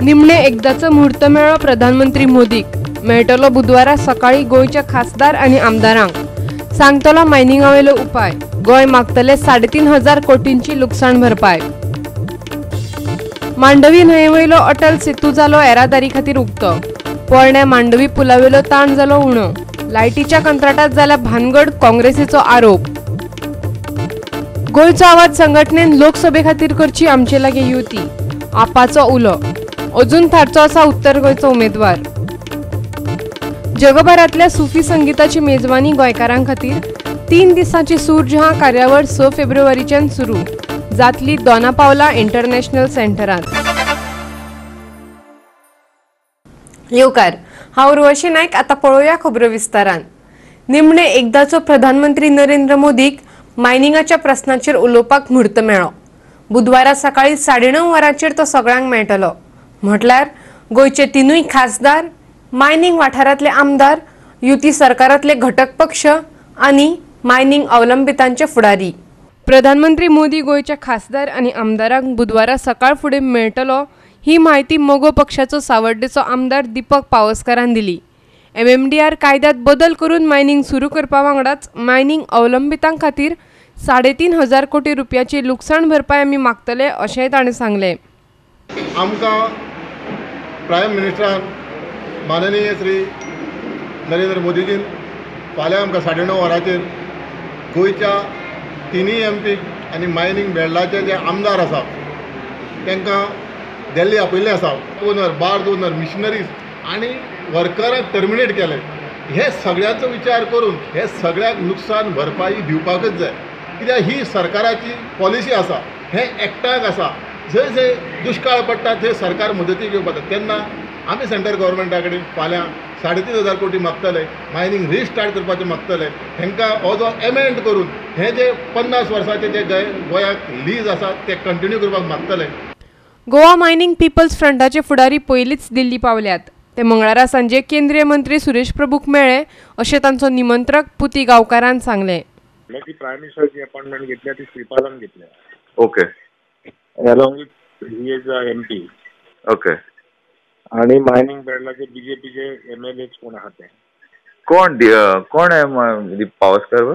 निमणे एकदाचो म्हूर्त मेळ्ळो प्रधानमंत्री मोदीक. मेळटलो बुधवारा सकाळी गोंयच्या खासदार आनी आमदारांक. सांगतलो मायनिंगावेलो उपाय. गोंय मागतले 3,500 कोटींची लुकसाण भरपाय. मांडवी न्हंयेवयलो अटल सेतू जालो येरादारी खातीर उक्तो. पोरण्या मांडवी पुलावेलो ताण जालो उणो. लायटीच्या कंत्राटात जाल्या भानगड, काँग्रेसीचो आरोप. गोंयचो आवाज संघटनेन लोकसभे खातीर करची आमचे लागीं युती. आपाचो उलो. अजून थारचो आसा उत्तर गोंयचो उमेदवार. जगभरांतल्या सुफी संगीताची मेजवानी गोंयकारां खातीर 3 दिसांची सूरजहां कार्यावळ 6 फेब्रुवारीच्यान सुरू जातली दोना पावला इंटरनॅशनल सेंटरांत. येवकार, हांव उर्वशी नायक. आतां पळोवया खबरो विस्तारान. निमणे एकदाचो प्रधानमंत्री नरेंद्र मोदीक मायनिंगाच्या प्रस्नाचेर उलोवपाक म्हूर्त मेळ्ळो. बुधवारा सकाळी 9:30 वरांचेर तो सगळ्यांक मेळटलो. म्हटल्यार गोंयचे 3 खासदार, मायनिंग वाठारांतले आमदार, युती सरकारांतले घटक पक्ष आनी मायनिंग अवलंबितांचे फुडारी. प्रधानमंत्री मोदी गोंयच्या खासदार आनी आमदारांक बुधवारा सकाळ फुडें मेळटलो ही म्हायती मगो पक्षाचो सावर्डेचो आमदार दीपक पावसकारान दिली. MMDR कायद्यात बदल करून मायनिंग सुरू करपा वांगडाच मायनिंग अवलंबितां खातीर 3,500 कोटी रुपयाची लुकसाण भरपाय आमी मागतले अशेंय ताणें सांगलें. आमकां प्रायम मिनिस्टरान माननीय श्री नरेंद्र मोदीजीन फाल्यां आमकां 9:30 वरांचेर गोंयच्या 3 MP आनी मायनिंग बेल्टाचे जे आमदार आसा तांकां दिल्ली आपयल्लें आसा. ओनर, बार्ज ओनर, मिशनरीज आनी वर्करांक टर्मिनेट केले. हे सगळ्यांचो विचार करून हे सगळ्यांक लुकसाण भरपाई दिवपाकच जाय. कित्याक ही सरकाराची पॉलिसी आसा, हें एक्टाक आसा. जंय जंय दुश्काळ पडटा थंय सरकार मदतीक येवपाक जाता. तेन्ना आमी सेंट्रल गव्हर्मेंटा कडेन फाल्यां 3,500 कोटी मागतले, मायनिंग रिस्टार्ट करपाचें मागतले. हेंकां हो जो एमेंड करून हे जे 50 वर्साचे जे गोंयाक लीज आसा ते कंटिन्यू करपाक मागतले. गोवा मायनिंग पिपल्स फ्रंटाचे फुडारी पयलींच दिल्ली पावल्यात. ते मंगळारा सांजे केंद्रीय मंत्री सुरेश प्रभूक मेळ्ळे अशें तांचो निमंत्रक पुती गांवकारान सांगलें. प्रायम मिनिस्टराची अपॉइंटमेंट घेतल्या ती श्रीपादान घेतल्या. Okay, along with he is a MP. Okay. आणि मायनिंग बेल्टाचे बीजेपीचे MLA कोण आहात ते? कोण कोण आहे पावसकर?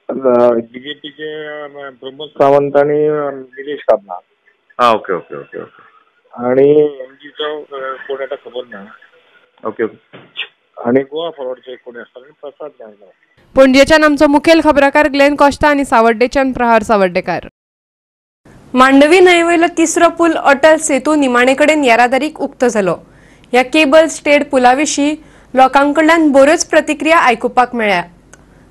बीजेपीचे प्रमोद सावंत आणि निलेश काब्राल. हा, ओके ओके ओके ओके. आणि एमजीचो कोण आता खबर ना. Okay okay. आणि गोवा फॉरवर्डचे कोणी असतात आणि प्रसाद नायक. पणजेच्यान आमचो मुखेल खबराकार ग्लेन कॉस्टा आनी सावर्डेच्यान प्रहार सावर्डेकार. मांडवी न्हंयेवयलो तिसरो पूल अटल सेतू निमाणे कडेन येरादारीक उक्तो जालो. ह्या केबल स्टेड पुला विशीं लोकां कडल्यान बऱ्योच प्रतिक्रिया आयकुपाक मेळ्ळ्या.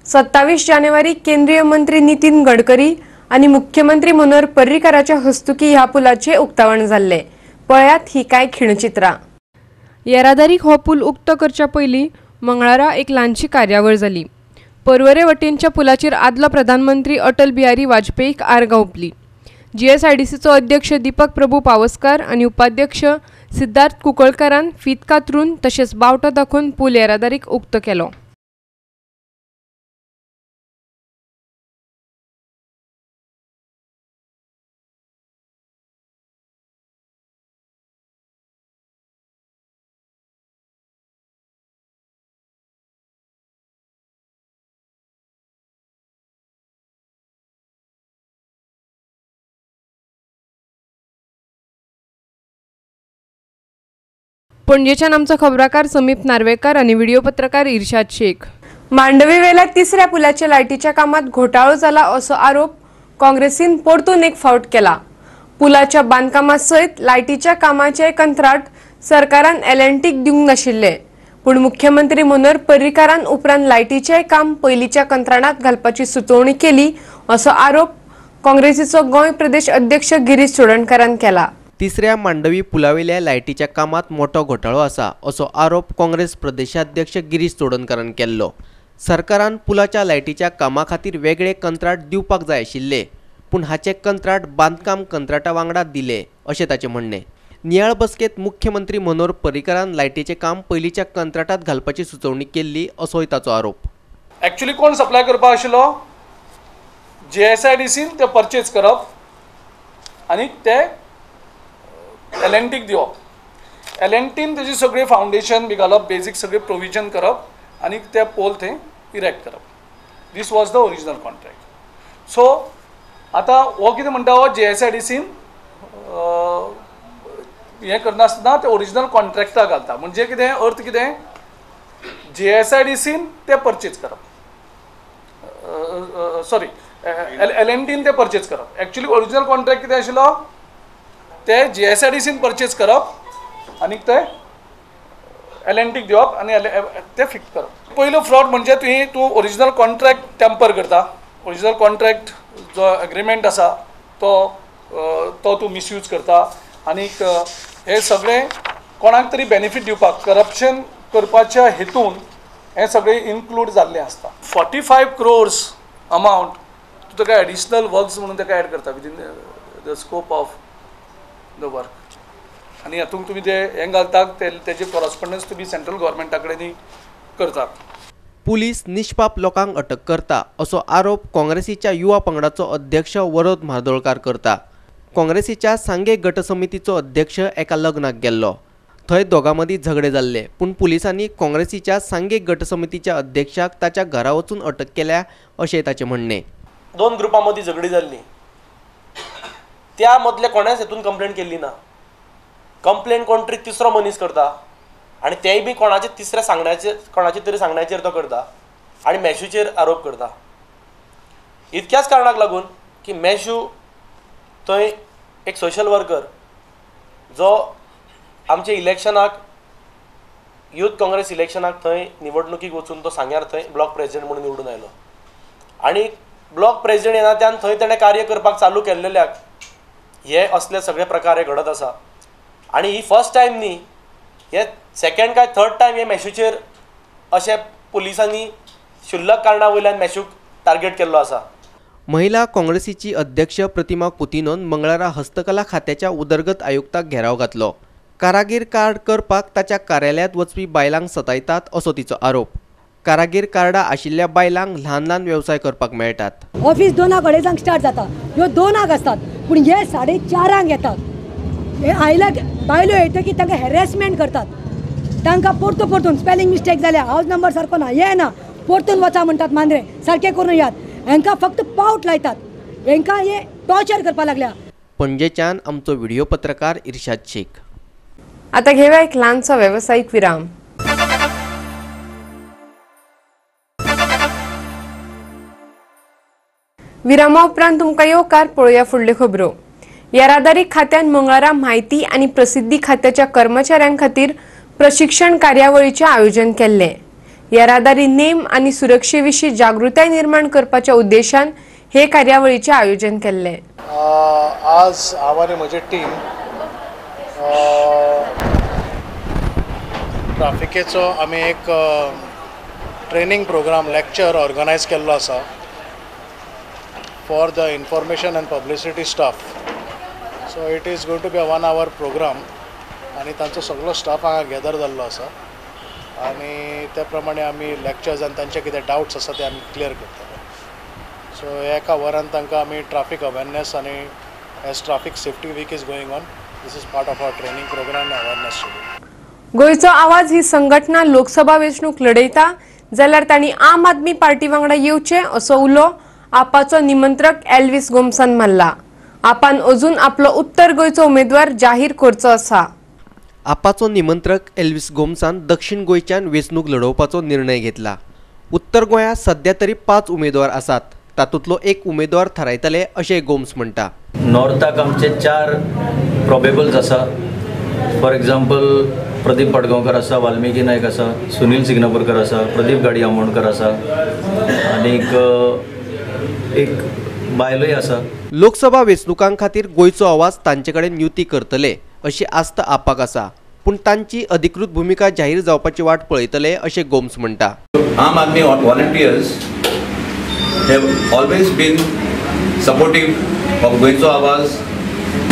27 जानेवारी केंद्रीय मंत्री नितीन गडकरी आनी मुख्यमंत्री मनोहर पर्रीकाराच्या हस्तुकी ह्या पुलाचें उक्तावण जाल्लें. पळयात ही कांय खिणचित्रां. येरादारीक हो पूल उक्तो करच्या पयलीं मंगळारा एक ल्हानशी कार्यावळ जाली. पर्वरे वटेनच्या पुलाचेर आदलो प्रधानमंत्री अटल बिहारी वाजपेयीक आर्गां ओंपली. GSIDCचो अध्यक्ष दीपक प्रभू पावसकार आनी उपाध्यक्ष सिद्धार्थ कुंकळकारान फीत कातरून तशेंच बावटो दाखोवन पूल येरादारीक उक्तो केलो. पणजेच्यान आमचो खबराकार समीप नार्वेकर आनी व्हिडिओ पत्रकार इर्शाद शेख. मांडवीवेल्या तिसऱ्या पुलाच्या लायटीच्या कामात घोटाळो जाला असो आरोप काँग्रेसीन परतून एक फावट केला. पुलाच्या बांदकामा सयत लायटीच्या कामाचे कंत्राट सरकारान L&Tक दिवंक नाशिल्ले, पूण मुख्यमंत्री मनोहर पर्रीकारान उपरांत लायटीचें काम पयलींच्या कंत्राटांत घालपाची सुचोवणी केली असो आरोप काँग्रेसीचो गोंय प्रदेश अध्यक्ष गिरीश चोडणकारान केला. तिसऱ्या मांडवी पुलावेल्या लायटीच्या कामात मोठो घोटाळो आसा असो आरोप काँग्रेस प्रदेशाध्यक्ष गिरीश चोडणकारान केल्लो. सरकारान पुलाच्या लायटीच्या कामा खातीर वेगळे कंत्राट दिवपाक जाय आशिल्ले, पूण हाचे कंत्राट बांदकाम कंत्राटा वांगडा दिले अशें ताचें म्हणणें. नियाळ बसकेत मुख्यमंत्री मनोहर पर्रीकारान लायटीचें काम पयलींच्या कंत्राटात घालपाची सुचोवणी केल्ली असोय ताचो आरोप. एक्चुअली कोण सप्लाय करपा आशिल्लो? GSIDCन ते परचेज करप आनी ते L&Tक दिवप. एल एन टीन तेजी सगळें फावंडेशन बी घालप, बेजीक सगळें प्रोविजन करप आनी ते पोल थंय इरेक्ट करप. This was the original contract. So आतां हो कितें म्हणटा, हो जे एस I D scene हें करनासतना ते ओरिजिनल कॉन्ट्रॅक्टाक घालता. म्हणजे कितें अर्थ कितें, जे एस I D scene ते परचेज करप, सॉरी एल एन टीन ते परचेज करप. एक्चुअली ओरिजिनल कॉन्ट्रॅक्ट कितें आशिल्लो, ते जे S I D scene purchase करप आनी ते एल एन टीक दिवप आनी ते फिक्स करप. पयलो फ्रॉड म्हणजे तूं ओरिजिनल कॉन्ट्रॅक्ट टेम्पर करता, ओरिजिनल कॉन्ट्रॅक्ट जो एग्रीमेंट आसा तो तो तूं मिसयूज करता आनीक हे सगळें कोणाक तरी बेनिफीट दिवपाक करप्शन करपाच्या हेतून हें सगळें इन्क्लूड जाल्लें आसता. 45 crores amount तूं ताका एडिशनल वर्क्स म्हणून ताका एड करता within the scope of the work. आनी हातूंत तुमी जे हें घालता तेजे कॉरस्पोंडन्स तुमी सेंट्रल गव्हर्मेंटा कडेन करतात. पुलीस निष्पाप लोकांक अटक करता असो आरोप काँग्रेसीच्या युवा पंगडाचो अध्यक्ष वरोद म्हार्दोळकार करता. काँग्रेसीच्या सांगे गटसमितीचो अध्यक्ष एका लग्नाक गेल्लो, थंय दोगां मदीं झगडे जाल्ले, पूण पुलिसांनी काँग्रेसीच्या सांगे गटसमितीच्या अध्यक्षाक ताच्या घरा वचून अटक केल्या अशें ताचें म्हणणें. दोन ग्रुपां मदीं झगडी जाल्ली, त्या मदल्या कोणेच हेतून कंप्लेन केल्ली ना. कंप्लेन कोण तरी तिसरो मनीस करता आनी तेय बी कोणाचे तिसऱ्या सांगण्याचेर, कोणाचे तरी सांगण्याचेर तो करता आनी मॅशूचेर आरोप करता. इतक्याच कारणाक लागून की मॅशू थंय एक सोशल वर्कर जो आमच्या इलेक्शनाक, यूथ काँग्रेस इलेक्शनाक थंय निवडणुकीक वचून तो सांग्यार थंय ब्लॉक प्रेजिडेंट म्हणून निवडून आयलो आनी ब्लॉक प्रेजिडेंट येना त्यान थंय तेणें कार्य करपाक चालू केल्लेल्याक हे असले सगळे प्रकार हे घडत आसा. आनी ही फर्स्ट टायम न्ही, हे सेकेंड काय थर्ड टायम हे मॅशूचेर अशें पुलिसांनी क्षुल्लक कारणा वयल्यान मॅशूक टार्गेट केल्लो आसा. महिला काँग्रेसीची अध्यक्ष प्रतिमा कुतिनोन मंगळारा हस्तकला खात्याच्या उदरगत आयुक्ताक घेराव घातलो. कारागीर कार्ड करपाक ताच्या कार्यालयांत वचपी बायलांक सतायतात असो तिचो आरोप. कारागीर कार्डां आशिल्ल्या बायलांक ल्हान ल्हान वेवसाय करपाक मेळटात. ऑफिस 2 अडेजांक स्टार्ट जाता, ह्यो 2 आसतात, पूण हे 4:30 येतात. हे आयल्या बायलो येतकीर तांकां हॅरेसमेंट करतात, तांकां परतून परतून स्पेलिंग मिस्टेक जाल्या, हावज नंबर सारको ना, हें ना, परतून वचा म्हणटात, मांद्रे सारकें करून येयात. हांकां फक्त पावट लायतात, हांकां हे टॉर्चर करपाक लागल्या. पणजेच्यान आमचो व्हिडिओ पत्रकार इर्शाद शेख. आता घेऊया एक ल्हानसो वेवसायीक विराम. विरामा उपरांत तुमकां येवकार. पळोवया फुडल्यो खबरो. येरादारी खात्यान मंगळारा म्हायती आनी प्रसिद्धी खात्याच्या कर्मचाऱ्यां खातीर प्रशिक्षण कार्यावळीचें आयोजन केल्लें. येरादारी नेम आनी सुरक्षे विशीं जागृताय निर्माण करपाच्या उद्देशान हे कार्यावळीचें आयोजन केल्लें. आज हांव आनी म्हजी टीम ट्राफिकेचो आमी एक ट्रेनिंग प्रोग्राम लेक्चर ऑर्गनायज केल्लो आसा for the information and publicity staff. So it is going to be a 1 hour program आनी तांचो सगळो स्टाफ हांगा गॅदर जाल्लो आसा आनी त्या प्रमाणे आमी लेक्चर्स आनी तांचे कितें डावट्स आसा ते आमी क्लियर करतले. सो एका वरान तांकां आमी ट्राफीक अवेरनेस आनी as traffic safety week is going on, this is part of our training program and awareness. गोंयचो आवाज ही संघटना लोकसभा वेंचणूक लढयता जाल्यार तांणी आम आदमी पार्टी वांगडा येवचें असो उलो आपाचो निमंत्रक एल्विस गोम्सान मारला. आपान अजून आपलो उत्तर गोंयचो उमेदवार जाहीर करचो आसा. आपाचो निमंत्रक एल्विस गोम्सान दक्षिण गोंयच्यान वेंचणूक लढोवपाचो निर्णय घेतला. उत्तर गोंयांत सध्या तरी 5 उमेदवार आसात, तातूंतलो एक उमेदवार थारायतले अशें गोम्स म्हणटा. नॉर्थाक आमचे 4 प्रोबेबल्स आसा. फॉर एग्जाम्पल प्रदीप पाडगांवकर आसा, वाल्मिकी नायक आसा, सुनील सिग्नापूरकर आसा, प्रदीप गाडी आमोणकर आसा आनीक एक बायलूय आसा. लोकसभा वेंचणुकां खातीर गोंयचो आवाज तांचे कडेन युती करतले अशी आस्त आपाक आसा, पूण तांची अधिकृत भुमिका जाहीर जावपाची वाट पळयतले अशें गोम्स म्हणटा. Aam Aadmi volunteers have always been supportive of Goencho Awaaz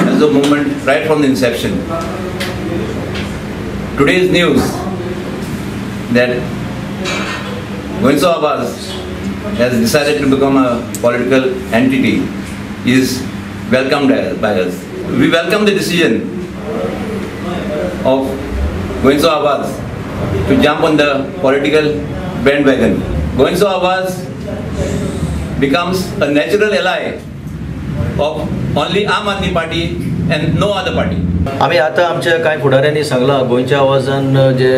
as a movement right from the inception. Today's news that Goencho Awaaz has decided to become a political entity is welcomed by us. We welcome the decision of Goencho Awaaz to jump on the political bandwagon. Goencho Awaaz becomes a natural ally of only Aam Aadmi Party and no other party. आमी आतां आमच्या कांय फुडाऱ्यांनी सांगलां गोंयच्या आवाजान जे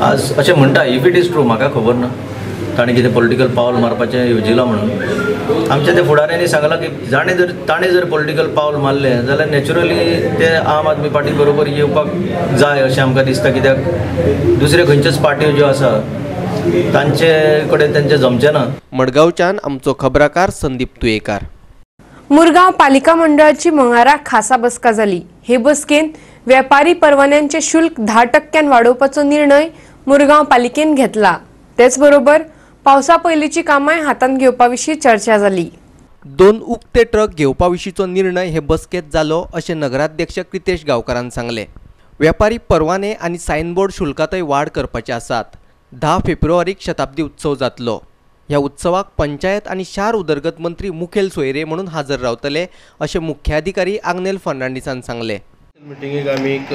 आज अशें म्हणटा, if it is true म्हाका खबर ना ताणें कितें पॉलिटिकल पावल मारपाचें येवजिलां म्हणून. आमच्या त्या फुडाऱ्यांनी सांगलां की ताणें जर पॉलिटिकल पावल मारलें जाल्यार नॅचरली ते आम आदमी पार्टी बरोबर येवपाक जाय अशें आमकां दिसता. कित्याक दुसऱ्यो खंयच्योच पार्ट्यो ज्यो आसा तांचे कडेन तांचें जमचें ना. मडगांवच्यान आमचो खबराकार संदीप तुयेकार. मुरगांव पालिका मंडळाची मंगळारा खासा बसका जाली. हे बसकेन वेपारी परवान्यांचे शुल्क 10% वाडोवपाचो निर्णय मुरगांव पालिकेन घेतला. तेचबरोबर पावसा पयलींची कामांय हातांत घेवपा विशीं चर्चा जाली. 2 उक्ते ट्रक घेवपा विशींचो निर्णय हे बसकेंत जालो अशें नगराध्यक्ष क्रितेश गांवकारान सांगलें. वेपारी परवाने आनी सायनबोर्ड शुल्कांतय वाड करपाचे आसात. 10 फेब्रुवारीक शताब्दी उत्सव जातलो. ह्या उत्सवाक पंचायत आनी शार उदरगत मंत्री मुखेल सोयरे म्हणून हाजर रावतले अशें मुख्याधिकारी आग्नेल फर्नांडीसान सांगलें. मिटिंगेक आमी एक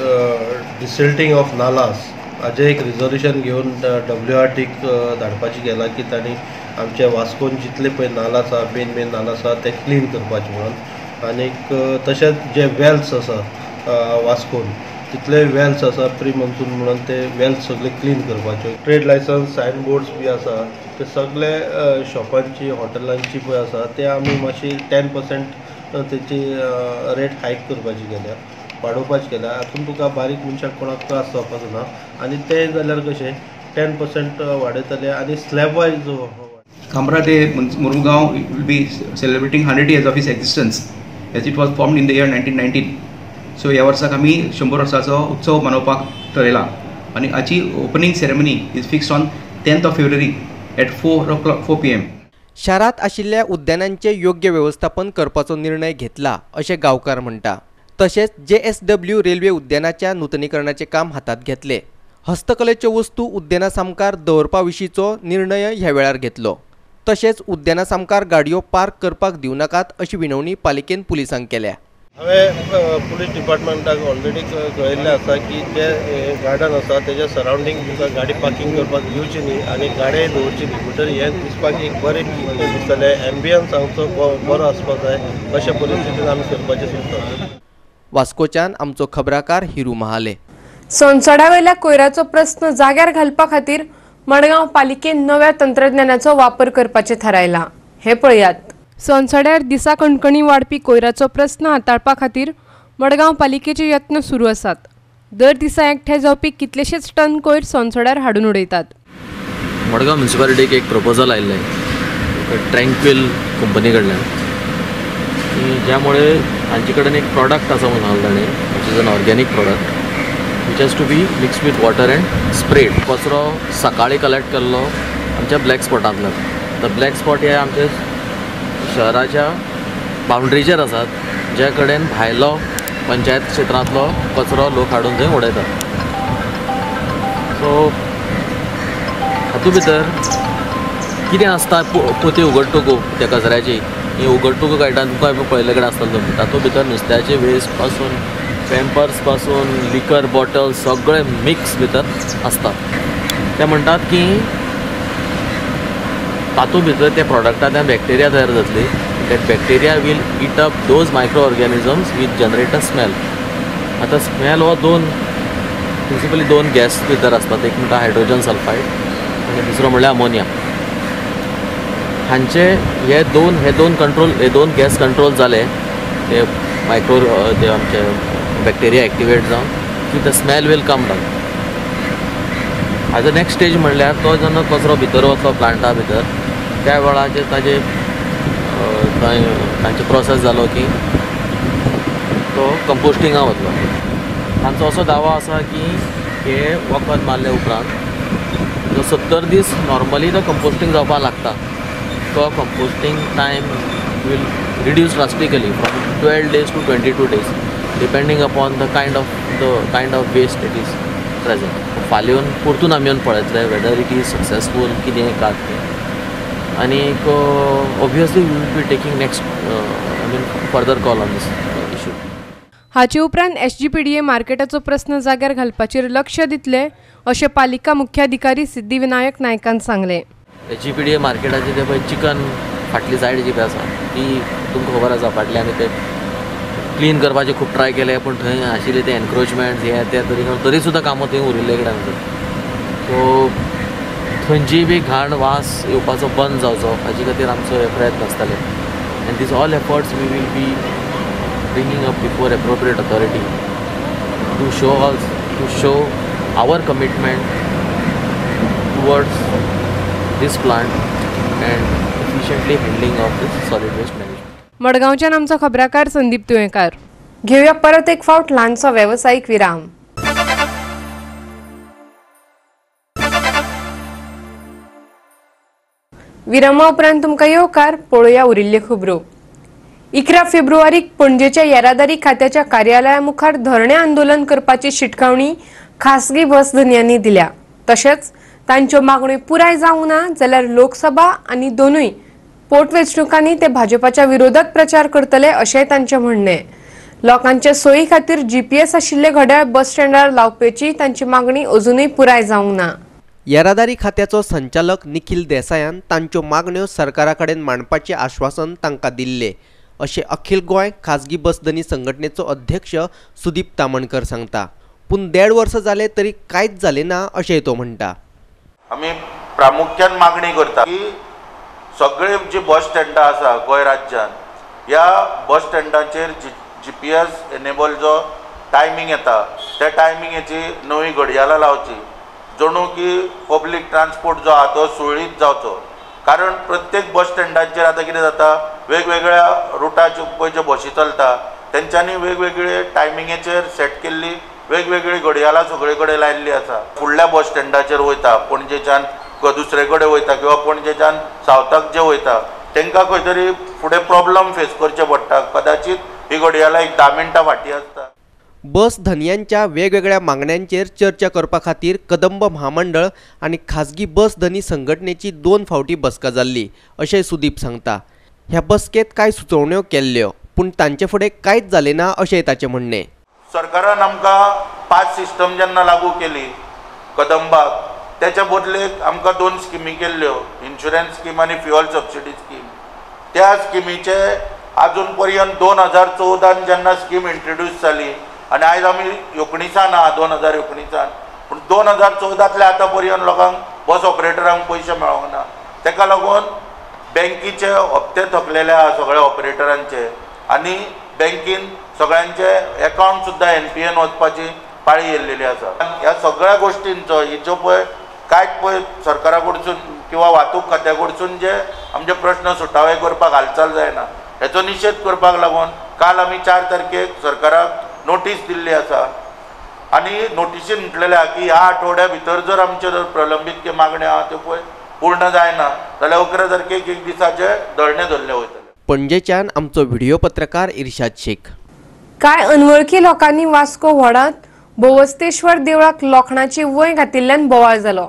डिसिल्टींग ऑफ नालास हाजें एक रिजोल्युशन घेवन WRTक धाडपाचें गेलां की तांणी आमच्या वास्कोन जितले पळय नाला आसा, मेन मेन नाला आसा ते क्लीन करपाचे म्हणून. आनीक तशेंच जे वेल्स आसा वास्कोन तितले वेल्स आसा प्री मॉन्सून म्हणून ते वेल्स सगळे क्लीन करपाचे. ट्रेड लायसन्स सायन बोर्ड्स बी आसा ते सगळे शॉपांची हॉटेलांची पळय आसा ते आमी मातशी 10% तेची रेट हायक करपाची केल्या, वाडोवपाची केल्या. हातून तुका बारीक मनशाक कोणाक त्रास जावपाचो ना. आनी ते जाल्यार कशें 10% वाडयतले आनी slab wise. Kambra Day Mormugao will be celebrating 100 years of its existence as it was formed in the year 1919. So ह्या वर्साक आमी 100 वर्साचो उत्सव मनोवपाक ठरयला आनी हाची opening ceremony is fixed on 10th of February at 4 PM. शारांत आशिल्ल्या उद्यानांचें योग्य वेवस्थापन करपाचो निर्णय घेतला अशें गांवकार म्हणटा. तशेंच JSW railway उद्यानाच्या नुतनीकरणाचें काम हातांत घेतले. हस्तकलेच्यो वस्तू उद्याना सामकार दवरपा विशींचो निर्णय ह्या वेळार घेतलो. तशेंच उद्याना सामकार गाडयो पार्क करपाक दिवं नाकात अशी विनवणी पालिकेन पुलिसांक केल्या. हांवें पुलीस डिपार्टमेंटाक ऑलरेडी कळयल्लें आसा की जे गार्डन आसा तेज्या सरावंडींग तुमकां गाडी पार्किंग करपाक दिवची न्ही आनी गाडये दवरची न्ही. म्हणटर हें दिसपाक एक बरें दिसतलें, एम्बियन्स आमचो बरो आसपाक जाय अशे परिस्थितीन आमी करपाचें सोदतात. वास्कोच्यान आमचो खबराकार हिरू महाले. सोनसड्यावयल्या कोयराचो प्रस्न जाग्यार घालपा खातीर मडगांव पालिकेन नव्या तंत्रज्ञानाचो वापर करपाचें थारायलां. हें पळयात. सोनसड्यार दिसा कणकणी वाडपी कोयराचो प्रस्न हाताळपा खातीर मडगांव पालिकेचे यत्न सुरू आसात. दर दिसा एकठांय जावपी कितलेशेच टन कोयर सोनसड्यार हाडून उडयतात. मडगांव म्युनिसिपालिटीक एक प्रपोजल आयिल्लें ट्रँक्विल कंपनी कडल्यान, ज्यामुळे तांचे कडेन एक प्रॉडक्ट आसा म्हणून सांगलें ताणें, which is an organic product which has to be mixed with water and sprayed. कचरो सकाळी कलेक्ट केल्लो आमच्या ब्लॅक स्पॉटांतल्यान. तर ब्लॅक स्पॉट हे आमच्या शहराच्या बाउंड्रीचेर आसात, ज्या कडेन भायलो पंचायत क्षेत्रांतलो कचरो लोक हाडून थंय उडयतात. सो हातूंत भितर कितें आसता, पोती उगडटकू त्या कचऱ्याची ही उगडटकू कळटा तुमकां पळयल्ले कडेन आसतलें तुमी. तातूंत भितर नुस्त्याचे वेस्ट पासून पॅम्पर्स पासून लिकर बॉटल सगळे मिक्स भितर आसता. ते म्हणटात की तातूंत भितर त्या प्रॉडक्टांतल्यान बॅक्टेरिया तयार जातली. That bacteria will eat up those micro organisms which generate a smell. आतां स्मेल हो दोन प्रिंसिपली दोन गॅस भितर आसतात, एक म्हणटा हायड्रोजन सल्फायड आनी दुसरो म्हणल्यार अमोनिया. हांचे हे दोन कंट्रोल, हे दोन गॅस कंट्रोल जाले ते मायक्रो ते आमचे बॅक्टेरिया एक्टिवेट जावन की the smell will come down. आतां नेक्स्ट स्टेज म्हणल्यार तो जेन्ना कचरो भितर वतलो प्लांटा भितर त्या वेळाचेर ताजे तांचे प्रोसेस जालो की तो कंपोस्टिंगा वतलो. तांचो असो दावो आसा की हे वखद मारले उपरांत जो 70 दीस नॉर्मली तो कंपोस्टींग जावपाक लागता तो composting time will reduce drastically from 12 days to 22 days depending upon the kind of waste it is present. फाल्यां येवन परतून आमी येवन पळयतले वेदर it is successful कितें काय तें, आनीक obviously we will be taking next I mean further call on this issue. हाचे उपरांत एसजीपीडीए मार्केटाचो प्रस्न जाग्यार घालपाचेर लक्ष दितले अशें पालिका मुख्याधिकारी सिद्धिविनायक नायकान सांगलें. एसजीपीडीए मार्केटाचे ते पळय चिकन फाटली सायड जी पळय आसा ती तुमकां खबर आसा, फाटले आमी ते क्लीन करपाचे खूब ट्राय केले पूण थंय आशिल्ले ते एनक्रोचमेंट हे ते तरी सुद्दां कामां थंय उरिल्ले कडेन आसा. सो थंयची बी घाण वास येवपाचो बंद जावचो हाजे खातीर आमचो हे प्रयत्न आसतले and these all efforts we will be bringing up before appropriate authority to show our commitment towards this plant and efficiently handling of this solid waste management. मडगांवच्यान आमचो खबराकार संदीप तुयेंकार. घेवया परत एक फावट ल्हानसो वेवसायीक विराम. विरामा उपरांत तुमकां येवकार. पळोवया उरिल्ल्यो खबरो. 11 फेब्रुवारीक पणजेच्या येरादारी खात्याच्या कार्यालया मुखार धरणे आंदोलन करपाची शिटकावणी खासगी बस धनयांनी दिल्या. तशेंच तांच्यो मागण्यो पुराय जावंक ना जाल्यार लोकसभा आनी दोनूय पोटवेंचणुकांनी ते भाजपाच्या विरोधात प्रचार करतले अशेंय तांचें म्हणणें. लोकांचे सोयी खातीर जीपीएस आशिल्ले घड्याळ बस स्टँडार लावपाची तांची मागणी अजुनूय पुराय जावंक ना. येरादारी खात्याचो संचालक निखिल देसायान तांच्यो मागण्यो सरकारा कडेन मांडपाचें आश्वासन तांकां दिल्लें अशें अखिल गोंय खाजगी बस धनी संघटनेचो अध्यक्ष सुदीप तामणकर सांगता. पूण 1.5 वर्स जाले तरी कांयच जालें ना अशेंय तो म्हणटा. आमी प्रामुख्यान मागणी करता की सगळे जी बस स्टँडां आसा गोंय राज्यान ह्या बस स्टँडाचेर जीपीएस एनेबल जो टायमींग येता त्या टायमिंगेची नवी घडयाळां लावची, जणू की पब्लीक ट्रान्सपोर्ट जो आहा तो सुरळीत जावचो. कारण प्रत्येक बस स्टँडाचेर आतां कितें जाता, वेगवेगळ्या रुटाच्यो पळय ज्यो बशी चलता तेंच्यांनी वेगवेगळे टायमिंगेचेर सेट केल्ली वेगवेगळी घडयाळां सगळे कडेन लायिल्ली आसा. फुडल्या बस स्टँडाचेर वयता, पणजेच्यान दुसरे कडेन वयता किंवा पणजेच्यान सावथाक जे वयता तांकां खंय तरी फुडें प्रॉब्लम फेस करचें पडटा. कदाचित ही घडयाळां एक 10 मिनटां फाटीं आसता. बस धनयांच्या वेगवेगळ्या मागण्यांचेर चर्चा करपा खातीर कदंब म्हामंडळ आनी खाजगी बस धनी संघटनेची 2 फावटी बसका जाल्ली अशें सुदीप सांगता. ह्या बसकेंत कांय सुचोवण्यो केल्ल्यो पूण तांचे फुडें कांयच जालें ना अशें ताचें म्हणणें. सरकारान आमकां 5 सिस्टम जेन्ना लागू केली कदंबाक, त्याच्या बदलेक आमकां 2 स्किमी केल्ल्यो, इन्शुरन्स स्कीम आनी फ्युअल सबसिडी स्कीम. त्या स्किमीचे आजून पर्यंत 2014 जेन्ना स्कीम इंट्रोड्यूस जाली आनी आयज आमी 19 आहा, 2019, पूण 2014 आतां पर्यंत लोकांक बस ऑपरेटरांक पयशे मेळोंक ना. ताका लागून बँकीचे हप्ते थकलेले आहा सगळ्या ऑपरेटरांचे आनी बँकीन सगळ्यांचे एकावंट सुद्दां एनपीएन वचपाची पाळी येयल्लेली आसा. ह्या सगळ्या गोश्टींचो हिचो पळय कांयच पळय सरकारा कडसून किंवा वाहतूक खात्या कडसून जे आमचे प्रश्न सुटावे करपाक हालचाल जायना हेचो निशेध करपाक लागून काल आमी 4 तारखेक सरकाराक नोटीस दिल्ली आसा आनी नोटिसीन म्हटलेलें आहा की ह्या आठवड्या भितर जर आमचे जर प्रलंबीत मागण्यो आहा त्यो पळय पूर्ण जायना जाल्यार 11 तारखेक एक दिसाचे धरणे धरले वयतले. पणजेच्यान आमचो व्हिडिओ पत्रकार इर्शाद शेख. कांय अनवळखी लोकांनी वास्को व्हडांत भोवस्तेश्वर देवळाक लोखणाची वंय घातिल्ल्यान बोवाळ जालो.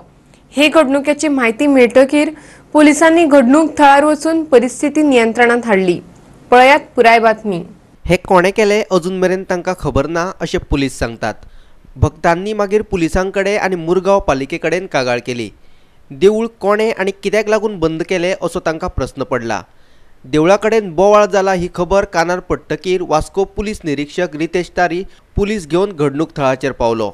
हे घडणुकेची म्हायती मेळटकीर पोलिसांनी घडणूक थळार वचून परिस्थिती नियंत्रणात हाडली. पळयात पुराय बातमी. हे कोणे केले अजून मेरेन तांकां खबर ना अशें पुलीस सांगतात. भक्तांनी मागीर पुलिसां कडेन आनी मुरगांव पालिके कडेन कागाळ केली. देवूळ कोणे आनी कित्याक लागून बंद केलें असो तांकां प्रस्न पडला. देवळा कडेन बोवाळ जाला ही खबर कानार पडटकीर वास्को पुलीस निरीक्षक रितेश तारी पुलीस घेवन घडणूक थळाचेर पावलो.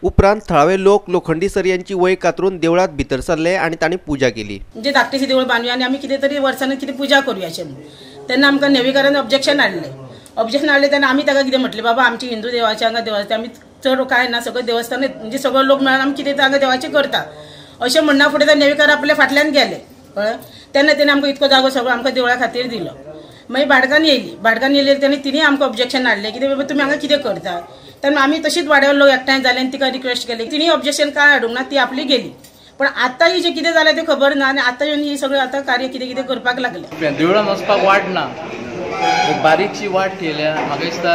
उपरांत थळावे लोक लोखंडी सरयांची वय कातरून देवळात भितर सरले आनी तांणी पूजा केली. म्हणजे धाकटेशें देवूळ बांदुया आनी आमी कितें तरी वर्सान कितें पूजा करूया अशें म्हणून तेन्ना आमकां नेवेकारान ऑब्जेक्शन हाडलें. ऑब्जेक्शन हाडलें तेन्ना आमी ताका कितें म्हटलें, बाबा आमची हिंदू देवाचें हांगा देवाचें आमी चड कांय ना, सगळें देवस्थान म्हणजे सगळो लोक मेळून आमी कितें हांगा देवाचें करता अशें म्हणना फुडें ते नेवेकार आपल्या फाटल्यान गेले. कळ्ळें, तेन्ना तेणें आमकां इतको जागो सगळो आमकां देवळा खातीर दिलो. मागीर भाटकान्न येयली, भाटकान्न येयली तेन्ना तिणें आमकां ऑब्जेक्शन हाडलें कितें बाबा तुमी हांगा कितें करता. तेन्ना आमी तशीच वाड्यावर लोक एकठांय जाले आनी तिका रिक्वेस्ट केली, तिणें ऑब्जेक्शन कांय हाडूंक ना, ती आपली गेली. पण आतां ही जें कितें जालें तें खबर ना आनी आतां येवन ही सगळें आतां कार्य कितें कितें करपाक लागलें. देवळान वचपाक वाट ना, एक बारीकशी वाट केल्या. म्हाका दिसता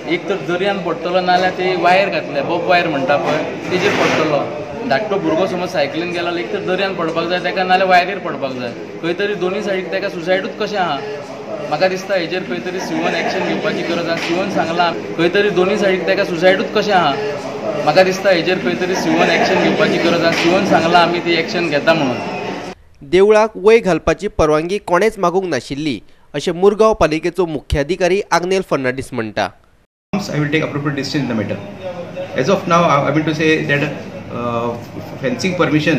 एक तर दर्यान पडटलो नाल्यार ते वायर घातल्या, बॉब वायर म्हणटा पळय तेजेर पडटलो. धाकटो भुरगो समज सायकलीन गेलो एक तर दर्यान पडपाक जाय ताका, नाल्यार वायरीर पडपाक जाय. खंय तरी दोनूय सायडीक ताका सुसायडूच कशें आहा. म्हाका दिसता हेजेर खंय तरी सीओन एक्शन घेवपाची गरज आसा. सीओन सांगलां खंय तरी दोनूय सायडीक ताका सुसायडूच कशें आहा. म्हाका दिसता हेजेर खंय तरी सीओन एक्शन घेवपाची गरज आसा. सीओन सांगलां आमी ती एक्शन घेता म्हणून. देवळाक वय घालपाची परवानगी कोणेच मागूंक नाशिल्ली अशें मुरगांव पालिकेचो मुख्याधिकारी आग्नेल फर्नांडीस म्हणटा. I will take appropriate decision in the matter. As of now, I mean to say that fencing permission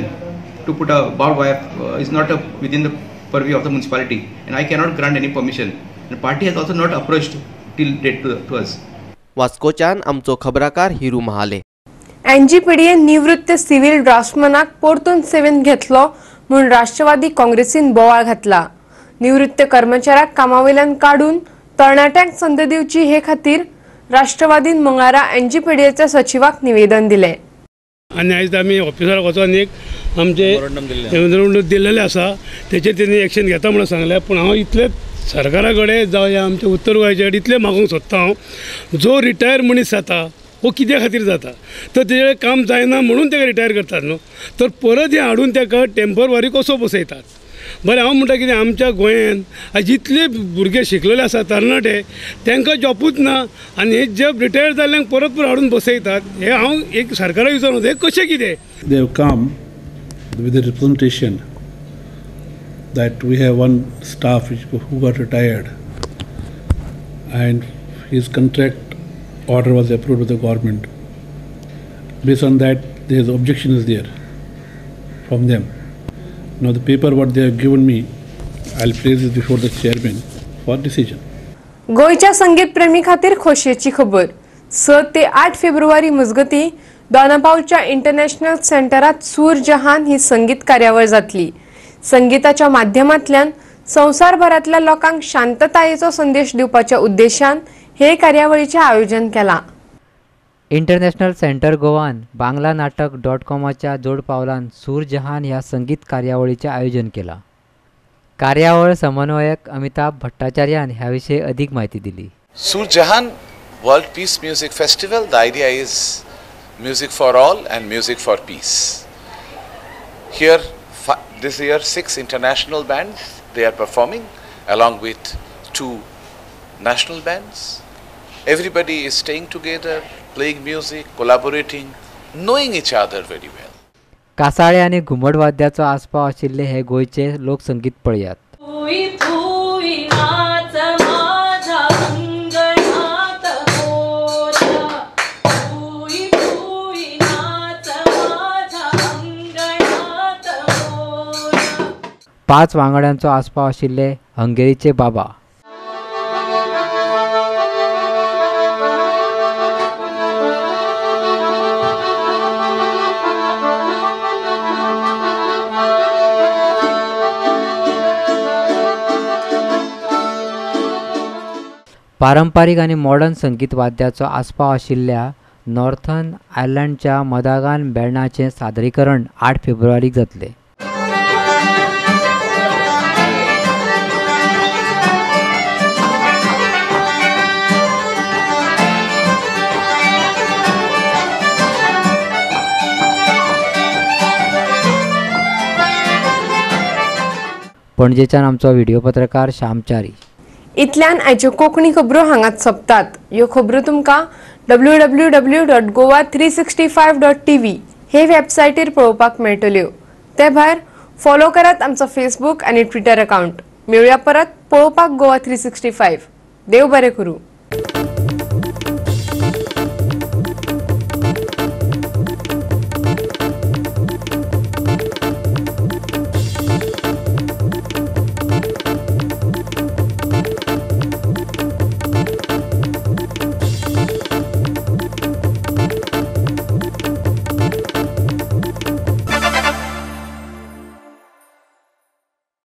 to put a barbed wire is not within the purview of the municipality, and I cannot grant any permission. The party has also not approached till date to us. वास्कोच्यान आमचो खबराकार Hiru Mahale. NGPDA निवृत्त civil ड्राफ्ट्समनाक परतून सेवेंत घेतलो म्हूण राष्ट्रवादी काँग्रेसीन बोवाळ घातला. निवृत्त कर्मचाऱ्याक कामावयल्यान काडून तरणाट्यांक संद दिवची हे खातीर राष्ट्रवादीन मंगळारा एनजीपीडीएच्या सचिवाक निवेदन दिलें. आनी आयज आमी ऑफिसराक वचोन एक आमचे मेमोरंडम दिल्लेलें आसा, तेचेर तेणी एक्शन घेता म्हणून सांगलें. पूण हांव इतलें सरकारा कडेन जावं ह्या आमच्या उत्तर गोंयच्या कडेन इतलें मागूंक सोदता हांव, जो रिटायर मनीस जाता हो कित्या खातीर जाता तर तेजें काम जायना म्हणून ताका रिटायर करतात न्हू, तर परत हें हाडून ताका टेम्पररी कसो बसयतात. बरें, हांव म्हणटा कितें, आमच्या गोंयांत आयज इतले भुरगे शिकलेले आसा तरणाटे, तांकां जॉबूच ना आनी हे जे रिटायर जाल्ल्यांक परत परत हाडून बसयतात. हें हांव एक सरकाराक विचारूं, हें कशें कितें? They have come with a representation that we have one staff who got retired and his contract order was approved by the government. Based on that, there is objection is there from them. Now the paper what they have given me, I'll place it before the chairman for decision. गोंयच्या संगीत प्रेमी खातीर खोशयेची खबर. 6 ते 8 फेब्रुवारी मजगती दोनापावलच्या international सेंटरात सूर जहान ही संगीत कार्यावळ जातली. संगीताच्या माध्यमांतल्यान संवसारभरांतल्या लोकांक शांततायेचो संदेश दिवपाच्या उद्देशान हे कार्यावळीचें आयोजन केलां. इंटरनॅशनल सेंटर गोवान बांगला नाटक डॉट कॉमाच्या जोड पावलान सूर जहान ह्या संगीत कार्यावळीचें आयोजन केलां. कार्यावळ समन्वयक अमिताभ भट्टाचार्यान ह्या विशीं अदीक म्हायती दिली. Sur Jahan world peace music festival, the idea is music for all and music for peace. Here this year 6 international bands they are performing along with 2 national bands. Everybody is staying together, playing music, collaborating, knowing each other very well. कासाळे आनी घुमट वाद्याचो आस्पाव आशिल्ले हे गोंयचे लोकसंगीत पळयात. पांच वांगड्यांचो आस्पाव आशिल्ले हंगेरीचे बाबा. पारंपारीक आनी मॉडर्न संगीत वाद्याचो आस्पाव आशिल्ल्या नॉर्थर्न आयर्लंडच्या मदागान बँडाचें सादरीकरण 8 फेब्रुवारीक जातलें. पणजेच्यान आमचो व्हिडिओ पत्रकार श्यामचारी. इतल्यान आयच्यो कोंकणी खबरो हांगाच सोंपतात. ह्यो खबरो तुमकां www.goa365.tv हे वेबसायटीर पळोवपाक मेळटल्यो. ते भायर फॉलो करात आमचो फेसबूक आनी ट्विटर अकाउंट. मेळुया परत पळोवपाक गोवा 365. देव बरें करूं.